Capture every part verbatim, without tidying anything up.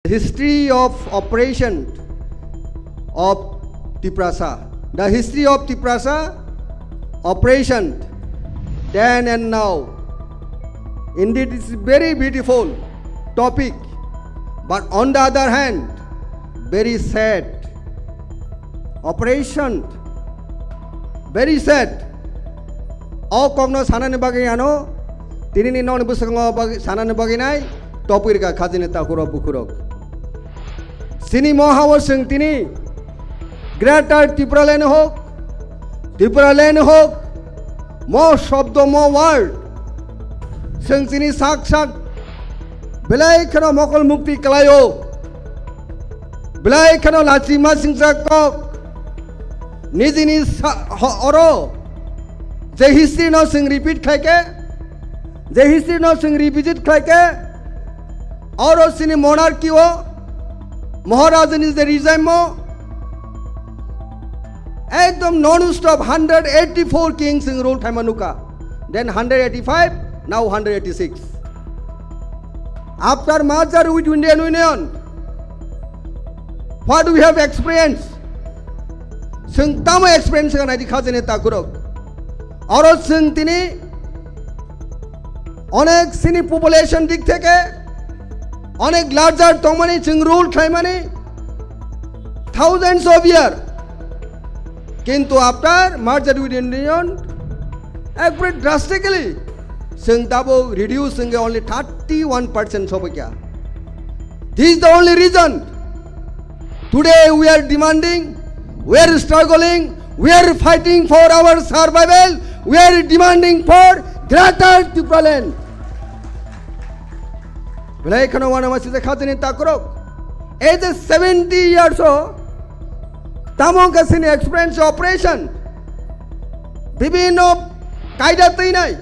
History of operation of Tiprasa. The history of Tiprasa operation then and now. Indeed, it's very beautiful topic, but on the other hand, very sad. Operation, very sad. O kokno sanani bagwi ano, tinini nokni bwskango bagwi, sanani bagwi nai, topwi rwkha khajini takhurok bukhurok. Chini mohao chwng tini Greater Tipraland hok, Tipraland hok, mo shobdo, mo word, chwng chini sak sak belai kheno mokol mukti kwlaio, belai kheno lachi masingcha kok, nijini sa-, ho-, oro je history no chwng repeat khlaikhe, je history no chwng revisit khlaikhe, oro chini monarchy o, Maharajani je regime o, ekdom non-stop hundred eighty-four kings chwng rule khlaima nukha. Then hundred eighty-five, now hundred eighty-six. After merger with Indian Union, what we have experienced? Chwng tamo experience kha naidi khajani takhurok. Oro chwng tini onek chini population dik theke onek larger tongmani, chwng rule khlaimani thousands of year. Kintu after merger with Indian Union, ekbare drastically chwng tabuk reduce wngkhe only thirty-one percent sobaikha. This is the only reason today we are demanding, we are struggling, we are fighting for our survival, we are demanding for Greater Tipraland. Belai kheno uanama sijak khajani takhurok. Ei je seventy years o tamo wngkha chini experience operation, bibhinno kaida twinai,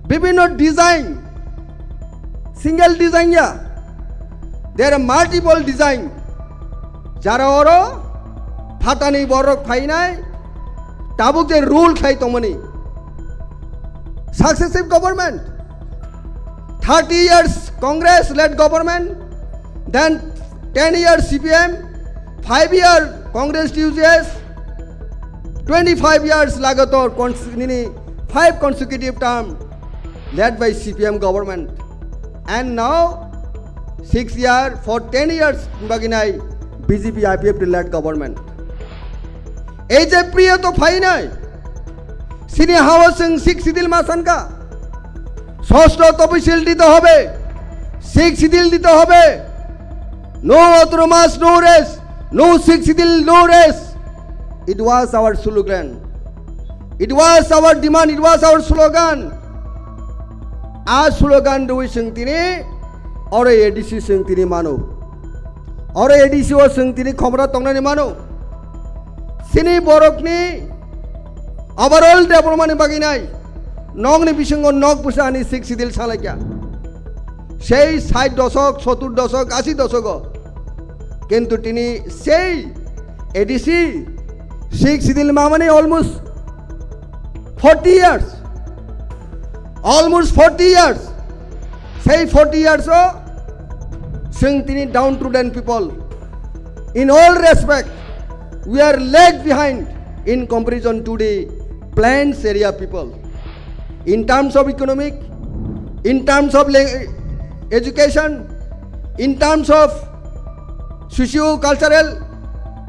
bibhinno design, single design ya, there are multiple design. Jara oro phatani borok phainai, tabuk je rule khlai tongmani. Successive government, thirty years Congress led government, then ten years C P M, five year Congress T U J S, twenty-five years lagatar cons-, nini five consecutive term led by C P M government. And now six year, for ten years baginai B J P I P F T led government. Ei je priyo to phainai, chini hao chwng Sixth Schedule ma sankha, ষষ্ঠ তফসিল দিতে হবে, Sixth Schedule দিতে হবে, no autonomous, no rest, no Sixth Schedule, no rest. It was our slogan. It was our demand, it was our slogan. A slogan rwi chwng tini oro A D C chwng tini mano. Oro A D C o chwng tini khomra tongnani mano. Chini borokni overall development ni bagwi nai. Nokni bisingo nok bwsa ani Sixth Schedule salaikha. Sei sait dosok, sottur dosok, asi dosogo. Kintu tini sei A D C Sixth Schedule mamani almost forty years. Almost forty years. Sei forty years o chwng tini downtrodden people. In all respect, we are lag behind in comparison to the plains area people. In terms of economic, in terms of lang-, education, in terms of socio-cultural,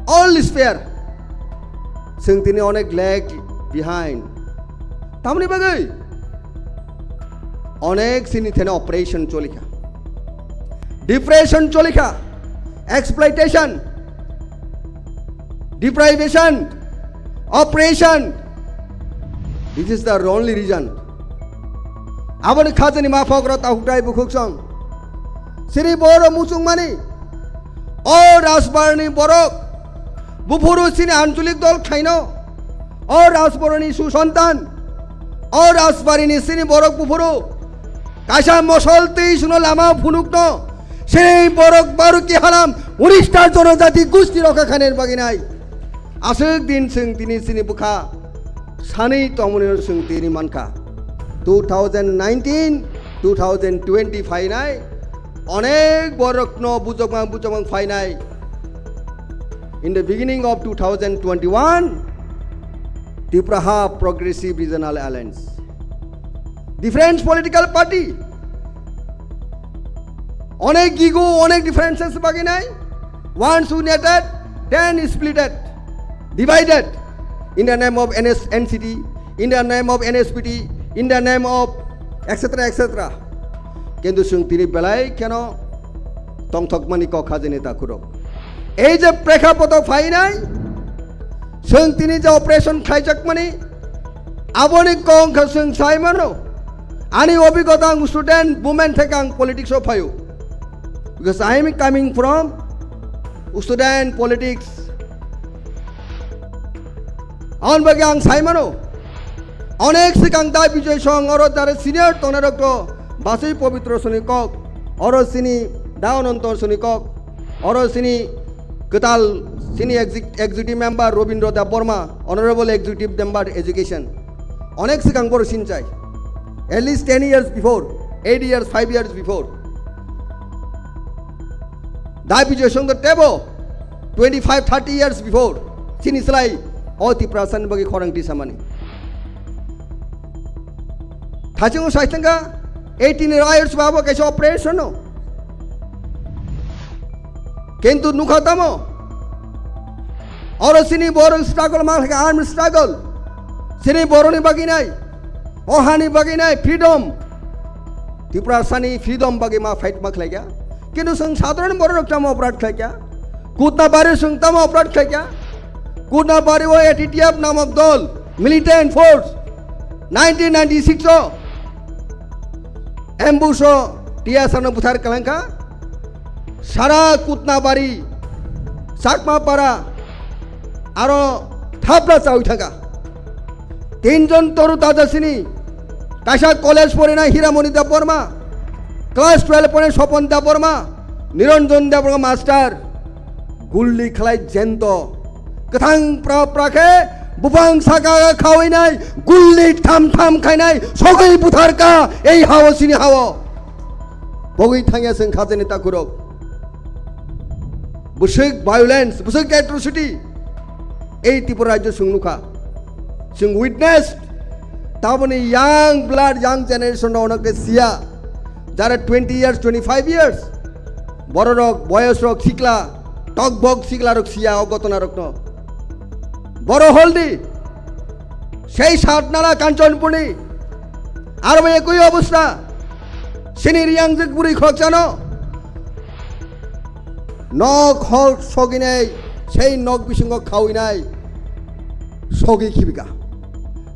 all sphere, chwng tini onek lag behind. Tamoni bagwi onek chini thene operation cholikha, depression cholikha, exploitation, deprivation, oppression. This is the only reason. Aboni khajani maphokro takhuktai bukhuksong. Siri boro muchungmani. O Rajbarni borok. Buphuru sini anchulik dol khaino. O Rajbarni susantan. O Rajbarini sini borok buphuru. Kaisa mosol twi suno lama phunukno. Sini borok baruki halam. Unistar jonojati gusti rokha khaner baginai. Aswk din chwng tini chini bwkha sanwi tongmani chwng tini mankha. Two thousand nineteen, two thousand twenty phainai, Onek borokno bujokmang bujokmang phainai. In the beginning of two thousand twenty-one, Tipraha Progressive Regional Alliance, different political party, onek ego, onek differences baginai. Once united, then splitted, divided in the name of N S, N C T, in the name of N S P T, in the name of et cetera, et cetera. Kintu chwng tini belai kheno tongthokmani kok hajeni takhurok. Ei je prekhapoto phainai, chwng tini je operation khaijakmani, aboni kok wngkha chwng sai mano. Ani obhigota ang student movement theke ang politics o phaio. Because I am coming from student politics. Aboni bagwi ang sai mano, onek swkang Da Bijoy Song oro jare senior tongnai rok to Basui Pobitro soni kok, oro sini Da Ananto soni kok, oro sini kwtal sini exec-, executive member Robindra Debbarma, honorable executive member education. Onek swkang boro sinchai. At least ten years before, eight years, five years before. Da Bijoy Song to tebo twenty-five, thirty years before. Sini slai o Tiprasani bagwi khorang tisamani. Thachingo saithangkha eighteen years babo kaisa operation no. Kintu nukha tamo? Oro sini borok struggle ma khlai armed struggle. Sini boroni bagwi nai. O hani bagwi nai freedom. Tiprasani freedom bagwi ma fight ma khlaikha. Kintu chwng sadharan borok tamo operate khlaikha. Kutnabari chwng tamo operate khlaikha. Kutnabari o A T T F namok dol, militant force, nineteen ninety-six o ambush o T S R no buthar kalangkha. Sara Kutnabari, Chakmapara, aro thapra chawi thangkha. Tinjon toru taja sini, kaisa college porinai Hiramoni Debbarma, class twelve porinai Sopon Debbarma, Niranjan Debbarma master, gulli khlai jento, kwthang pra pra khe buphang saka khawi nai, gulli tham tham khainai, sogwi butharka ei hao sini hao. Bogwi thangya chwng khajani takhurok. Bwswk violence, bwswk atrocity. Ei Tripura rajyo chwng nukha. Chwng witness. Taboni young blood, young generation rok onok siya. Jara twenty years, twenty-five years. Bororok, boyosrok, sikla, tokbok siklarok siya o gotonarokno. Boro holdi. Sei Satnala Kanchanpurni. Aro bai ekoi obostha. Sini Riangjik bwrwi khoroksano. Nok hor soginai, sei nok bisingo khawinai. Sogi khibika.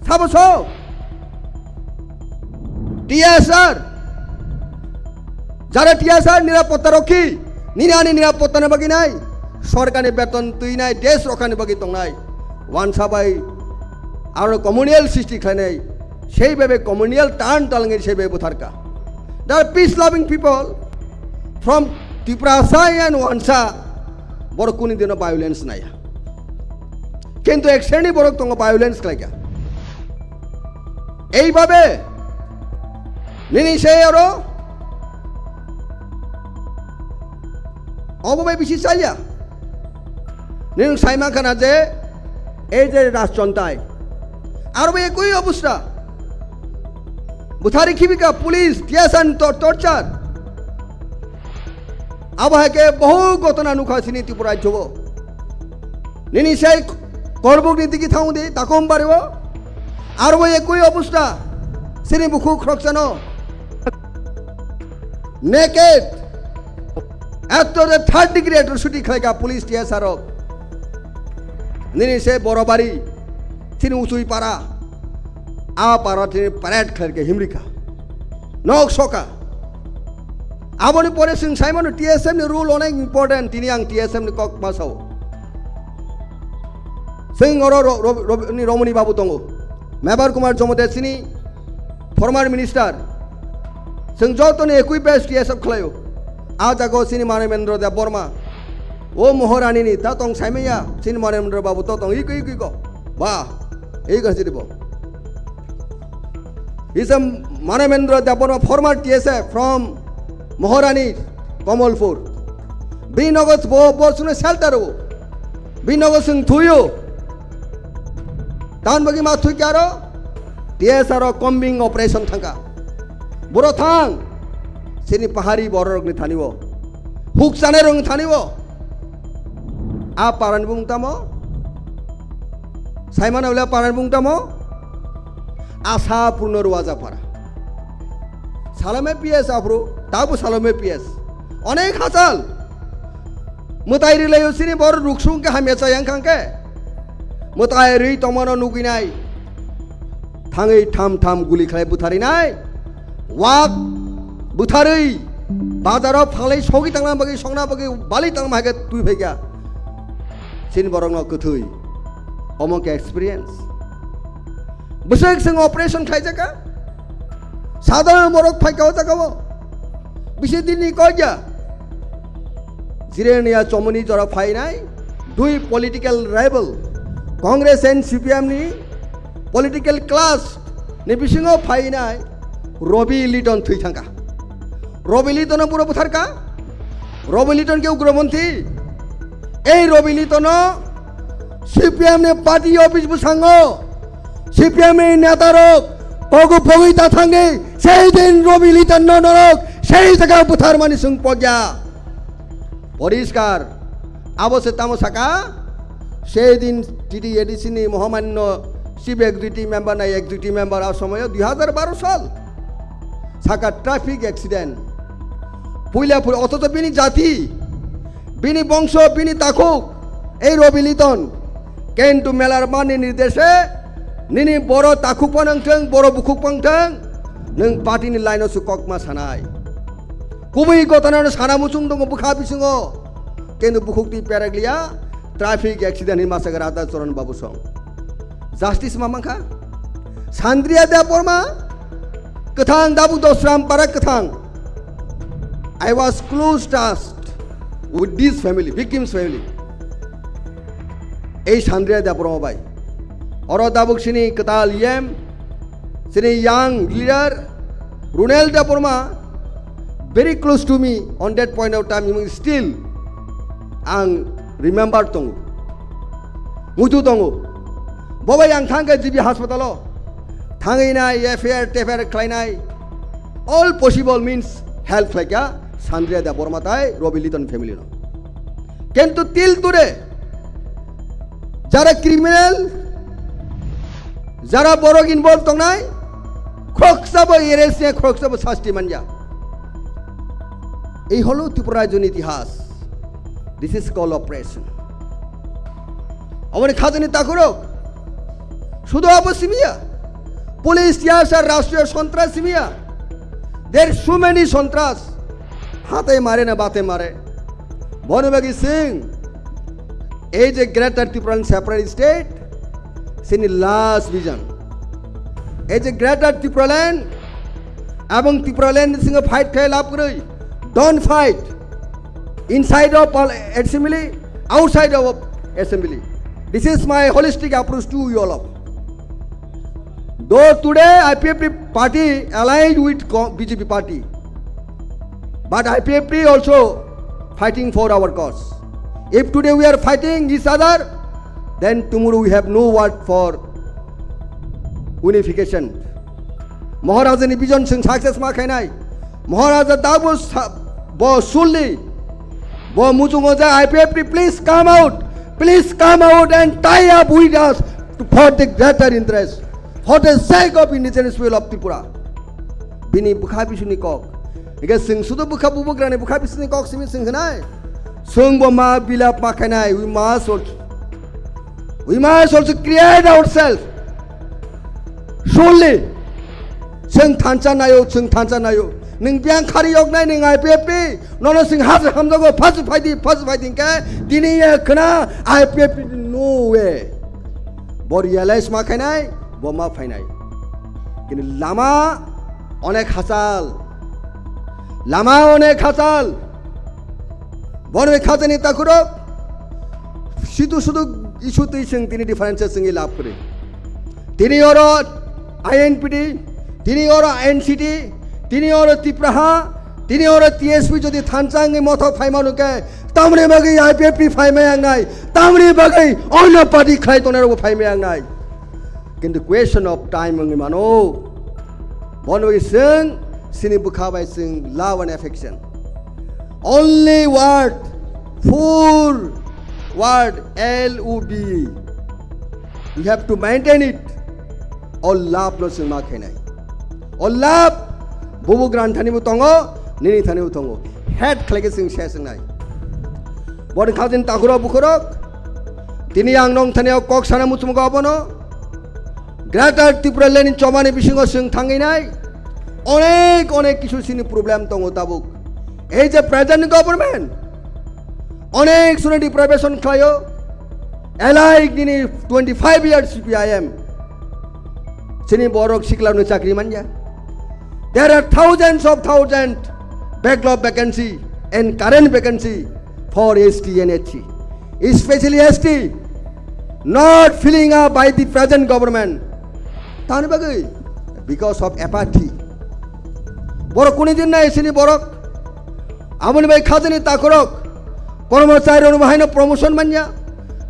Sabo so? T S R. Jara T S R nirapotta rokhi, nini ani nirapotta ni bagwi nai, sorkar ni beton twi nai, desh rokha ni bagwi tongnai, wansa bai aro communal srishti khlainai, sei bebe communal turn talangwi sei bebe butharka. They are peace loving people from Tiprasa and Wansa, borok kuni dino violence naya. Kintu ek sreni borok tongo violence khlaikha. Ei babe, nini sei aro obo bai bisi chaya. Nini saima khana je ei je rajchontai. Aro bai ekoi obostha. Buthari khibika police, T S R tor-, torture. Abo hai khe bohu gotona nukha sini Tripura rajyo o. Nini sei korbuk ni digi thang di, takom bari o. Aro bo ekoi obostha. Sini bukhuk khoroksano. Naked. Ekto de third degree atrocity khlaika police T S R rok. Nini sei Borobari. Sini Uchui para. A para tini parade khlaikha himrikha. Nok soka. Aboni pore chwng saimano T S F ni role onek important, tini ang T S F ni kok ma sao. Chwng oro ro-, ro-, ro-, ni Romoni Babu tongo. Mebar Kumar Jomote chini former minister. Chwng joto ni ekui best T S F khlaio. A jago chini Manemendra Debbarma. O Moharani ni ta tong saimaya chini Manemendra Babu to tong ikui ikui ko. Ba, ikui chini bo. He is a Manemendra Debbarma, former T S F from Moharani. Komolpur. Bini nogo bo, bo chwngno shelter o. Bini nogo chwng thuio. Tamoni bagwi ma thwi khe aro T S R o combing operation thangkha. Boro thang. Chini pahari bororokni thani o. Huk chanai rokni thani o. A parani bumung tamo? Saimano le parani bumung tamo? Asha Purno Ruwajapara. Salome P S aphuru, tabu Salome P S. Onek hachal. Mwtai rwlaio chini bor ruksung khe hamya chayang khang khe. Mwtai rwi tongmano nugwinai. Thangwi tham tham guli khlai butharinai. Wak butharwi bazaro phalwi sogwi tangna bagwi, songna bagwi, bali tangma hai khe twi phaikha. Chini borokno kwthwi. Omo khe experience. Bwswk chwng operation khlaijakha. Sadharon borok phaikha o jagao. Bisi dinni koi ya. Jirenia chomoni jora phainai. Dui political rival. Congress and C P M ni political clash ni bisingo phainai Robi Liton thwi thangkha. Robi Liton no puro butharkha. Robi Liton ke ugromonthi. Ei Robi Liton no C P M ni party office bwskango C P M ni neta rok pogu pogwi ta thangwi sei din Robi Liton no norok sei jaga butharmani chwng pogya. Poriskar. Abo se tamo saka, sei din T T A D C ni mohamanno chief executive member na executive member a somoyo dui hajar baro sal. Saka traffic accident. Puila pul othocho bini jati, bini bongso, bini takhuk, ei Robi Liton. Kentu melar mani nirdeshe, nini boro takhuk panang thang, boro bukhuk pang thang, nang party ni line o su kokma sanai. Kubui gotana no sana muchung tongo bwkha bisingo. Kenu bukhuk twi perak liya, traffic accident hinwi masa Radha Charan Babu song. Justice ma mankha? Sandria Debbarma, kwthang Dabuk Dosram Para kwthang. I was close trust with this family, victim's family. Ei Sandria Debbarma bai. Oro Dabuk sini kwtal yem, sini young leader, Runel Debbarma, very close to me on that point of time, even still ang remember tongo, muitu tongo. Bobai ang thangkhe G B hospital o thangwi nai, F I R, T F I R khlainai, all possible means help khlaikha Sandria Debbarma tai Robi Liton family no. Kintu till today, jara criminal, jara borok involve tongnai, khoroksa bo arrest ya, khoroksa bo sasti manya. Ei holo Tripura rajyoni itihas. This is called oppression. Aboni khajani takhurok. Sudo abo simiya. Police tiyasa rashtriya sontras simiya. There are so many sontras. Hate mare na bate mare. Bono bagi sing. Ei je Greater Tipraland separate state, sini last vision. Ei je Greater Tipraland, abang Tipraland singa fight khai lab kwrwi. Don't fight. Inside of pal-, assembly, outside of assembly. This is my holistic approach to you all of. Though today I P F T party allied with co-, B J P party, but I P F T also fighting for our cause. If today we are fighting each other, then tomorrow we have no word for unification. Maharajani vision sing success ma khainai. Maharaja dabu sa-, bo sulli. Bo muchungo ja I P F T, please come out. Please come out and tie up with us for the greater interest, for the sake of indigenous people of Tripura. Bini bwkha bisingni kok. Ege sing sudu bwkha bubugrani bwkha bisingni kok simi sing khnai. Sung bo ma bilap ma khainai. We must also, we must also create ourselves. Surely, chwng thansa nayo, chwng thansa nayo. Nwng biyang khari yoknai nwng I P F T, nono chwng hajar hamjago, phas phaidi, phas phaidi hwnkhe, dini ya khna I P F T no way. Bo realize ma khainai, bo ma phainai. Kini lama onek hachal. Lama onek hachal. Bono khajani takhurok. Situ sudu isu twi chwng tini difference chwngwi lab kwrwi. Tini oro I N P T, tini oro N C T, tini oro Tipraha, Tini oro T S P jodi thansa wngwi mothok phaimano khe, tamni bagwi I P F T phaimaya wngnai, tamni bagwi onno party khlai tongnai rokbo phaimaya wngnai. Kintu question of time wngwi mano. Bono bagwi chwng chini bwkha bai chwng love and affection. Only word, four word, L O V E. You have to maintain it. O love no chwng ma khainai. O love bubugra ni thani bo tongo, nini thani bo tongo. Hate khlai khe chwng se chwng nai. Boni khajin takhurok bukhurok. Tini ang nong thani o kok sana muchungo abono. Greater Tripura land ni chobani bisingo chwng thangwi nai. Onek onek kisu sini problem tongo tabuk. Ei je present government, onek suni deprivation khlaio. Alike nini twenty-five years C P I M. Chini borok sikla no chakri manya. There are thousands of thousand backlog vacancy and current vacancy for S T and S C. Especially S T, not filling up by the present government. Tani bagwi? Because of apathy. Borok kuni din nai chini borok. Aboni bai khajani takhurok. Kormochari rok bahaino promotion manya.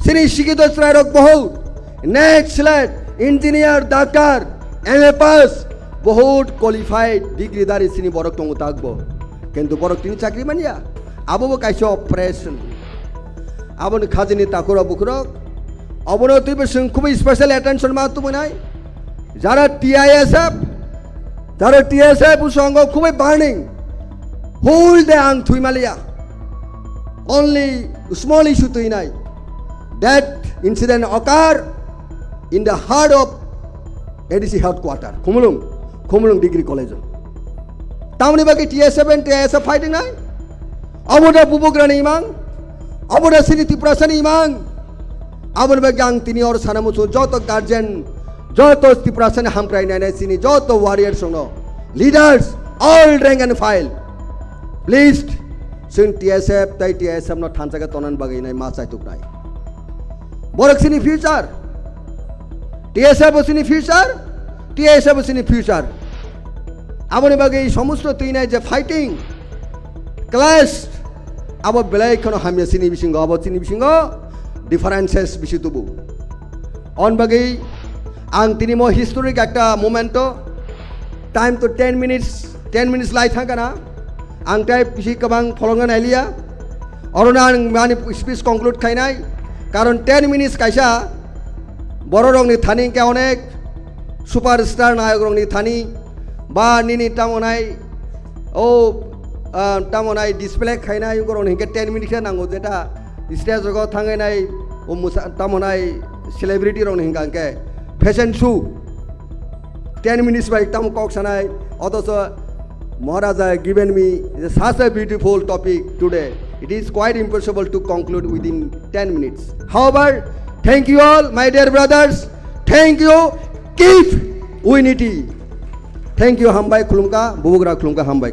Chini sikito chwrai rok bohut. Next slide, engineer, doctor, M A pass, bohut qualified degree dari chini borok tongo takbo. Kintu borok tini chakri manya. Abo bo kaisa oppression. Aboni khajani takhurok bukhurok. Abono twibo chwng khubui special attention ma tubunai. Jara T I S F, jara T S F usongo khubui burning. Whole day ang thwi maliya. Only small issue twi nai. That incident occur in the heart of A D C headquarter, Khumulwng, Khumulwng Degree College. Tamni bagwi T S F and T I S F fighting nai? Abo da bubugrani imang? Abo da chini Tiprasani imang? Aboni bagwi ang tini oro sana muchungo joto guardian, joto Tiprasani hamkrai nainai chini joto warriors rokno, leaders, all rank and file, please, chwng T S F tai T I S F no thansa khe tonani bagwi nai ma chaituknai. Borok chini future, T S F bo chini future, T I S F bo chini future. Aboni bagwi somosto twi nai je fighting, clash, abo belai kheno hamya chini bisingo, abo chini bisingo differences bisi tubu. On bagwi ang tini mo historic ekta moment o, time to ten minutes, ten minutes lai thangkana, ang tai bisi kwbang pholongna nailiya. Orono ang ani speech conclude khainai, karon ten minutes kaisa borok rokni thani hwnkhe onek superstar nayok rokni thani ba nini tamo nai o, ah, tamo nai display khainai borok ni hwnkhe ten minutes khe nango, jeta stage rogo thangwi nai o musa-, tamo nai celebrity rok ni hwnkha hwnkhe fashion show ten minutes bai tamo kok sanai, othocho Maharaja given me such a beautiful topic today. It is quite impossible to conclude within ten minutes. However, thank you all, my dear brothers. Thank you. Keep unity. Thank you, hambai khulumkha, bubugra khulumkha, hambai.